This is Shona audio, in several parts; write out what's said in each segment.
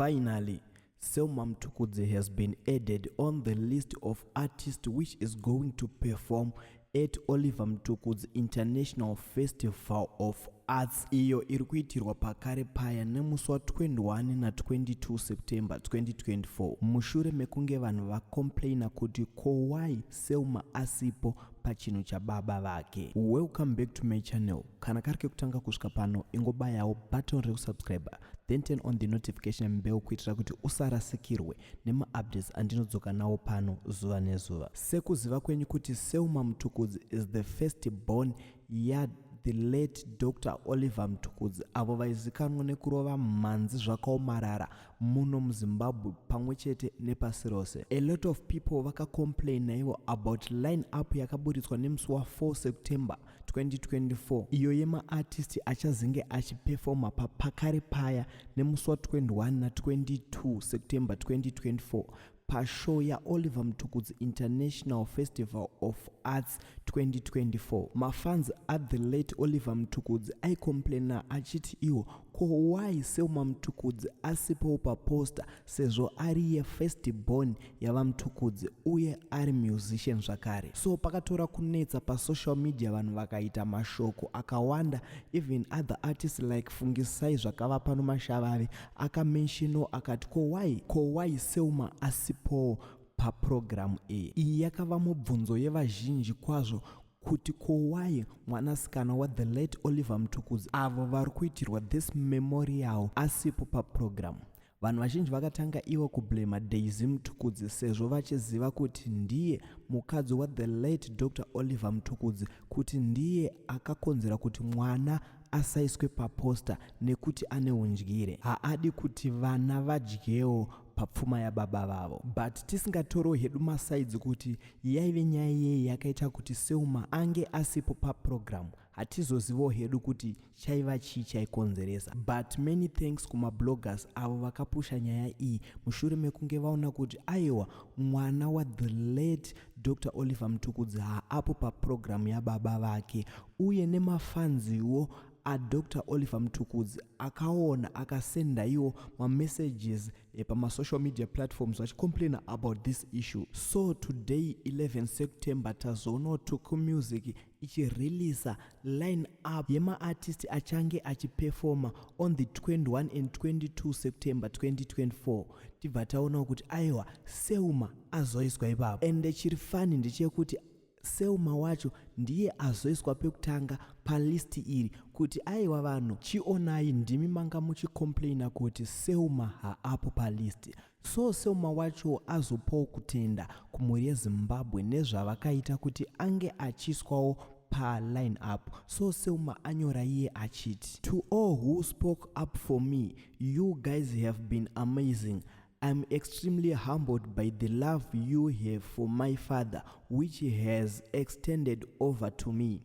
Finally, Selmor Mtukudzi has been added on the list of artists which is going to perform at Oliver Mtukudzi International Festival of Arts, iyo iri kuitirwa pakare paya nemusi wa21 na22 September 2024, mushure mekunge vanhu vacomplaina kuti ko why Selmor asipo pachinhu chababa vake. Welcome back to my channel. Kana kari kekutanga kusvika pano, ingobayawo button rekusubscribe, then turn on the notification bell kuitira kuti usarasikirwe nemaupdates andinodzoka nawo pano zuva nezuva. Sekuziva kwenyu kuti Selmor Mtukudzi is the first born ya the late Dr Oliver Mtukudzi, avo vaizikanwa nekurova mhanzi zvakaomarara muno muZimbabwe pamwe chete nepasi rose. A lot of people vakacomplaina ivo about line up yakaburitswa nemusi wa4 September 2024, iyo yemaartist achazenge achipefoma papakare paya nemusi wa21 na22 September 2024 pashow yaOliver Mtukudzi International Festival of Arts 2024. Mafans at the late Oliver Mtukudzi aicomplaina achiti iwo ko why Selmor Mtukudzi asipowo paposter, sezvo ari yefirst born yavaMtukudzi uye ari musician zvakare. So pakatora kunetsa pasocial media, vanhu vakaita mashoko akawanda. Even other artists like Fungisai zvakava pano Mashavave akamentiono akati ko why Selmor asipowo papurogiramu iyi? Iyi yakava mubvunzo yevazhinji kwazvo kuti ko why mwanasikana wathe late Oliver Mtukudzi, avo vari kuitirwa this memorial, asipo papurogiramu? Vanhu vazhinji vakatanga ivo kublema Daisy Mtukudzi, sezvo vachiziva kuti ndiye mukadzi wathe late Dr Oliver Mtukudzi, kuti ndiye akakonzera kuti mwana asaiswe paposter nekuti ane undyire, haadi kuti vana vadyewo papfuma yababa vavo. But tisingatoriwo hedu masides kuti yaive nyaya yei yakaita kuti Selmor ange asipo papurogiramu, hatizozivawo hedu kuti chaiva chii chaikonzeresa. But many thanks kumabloggers avo vakapusha nyaya iyi mushure mekunge vaona kuti aiwa, mwana wathe late Dr Oliver Mtukudzi haapo papurogiramu yababa vake. Uye nemafanziwo aDr Oliver Mtukudzi akaona, akasenda iwo mamessages pamasocial media platforms vachicomplaina about this issue. So today, 11 September, tazoonawo Tuku Music ichireleasa line up yemaartist achange achipefoma on the 21 and 22 September 2024. Tibva taonawo kuti aiwa, Selmor azoiswa ipapo. Ende chiri funny ndechekuti Selmor wacho ndiye azoiswa pekutanga palist iri, kuti aiwa, vanhu chionai, ndimi manga muchicomplaina kuti Selmor haapo palist. So Selmor wacho azopawo kutenda kumhuri yeZimbabwe nezvavakaita kuti ange achiiswawo paline up. So Selmor anyora iye achiti, "To all who spoke up for me, you guys have been amazing. I'm extremely humbled by the love you have for my father, which has extended over to me.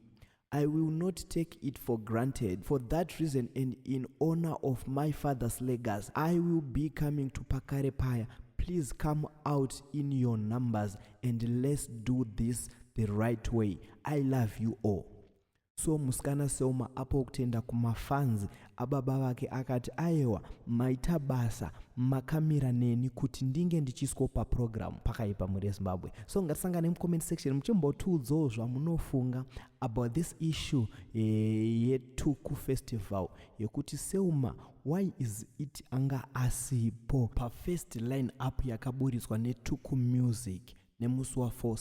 I will not take it for granted. For that reason and in honor of my father's legacy, I will be coming to Pakare Paya. Please come out in your numbers and let's do this the right way. I love you all." So musikana Selmor apo kutenda kumafans ababa vake, akati aiwa, maita basa, makamira neni kuti ndinge ndichiswa papurogiramu. Pakaipa, mhuri yeZimbabwe. So ngatisangane mucomment section muchimbotiudzawo zvamunofunga about this issue yeTuku Festival, yekuti Selmor, why is it anga asipo pafirst line up yakaburitswa neTuku Music nemusi wa4?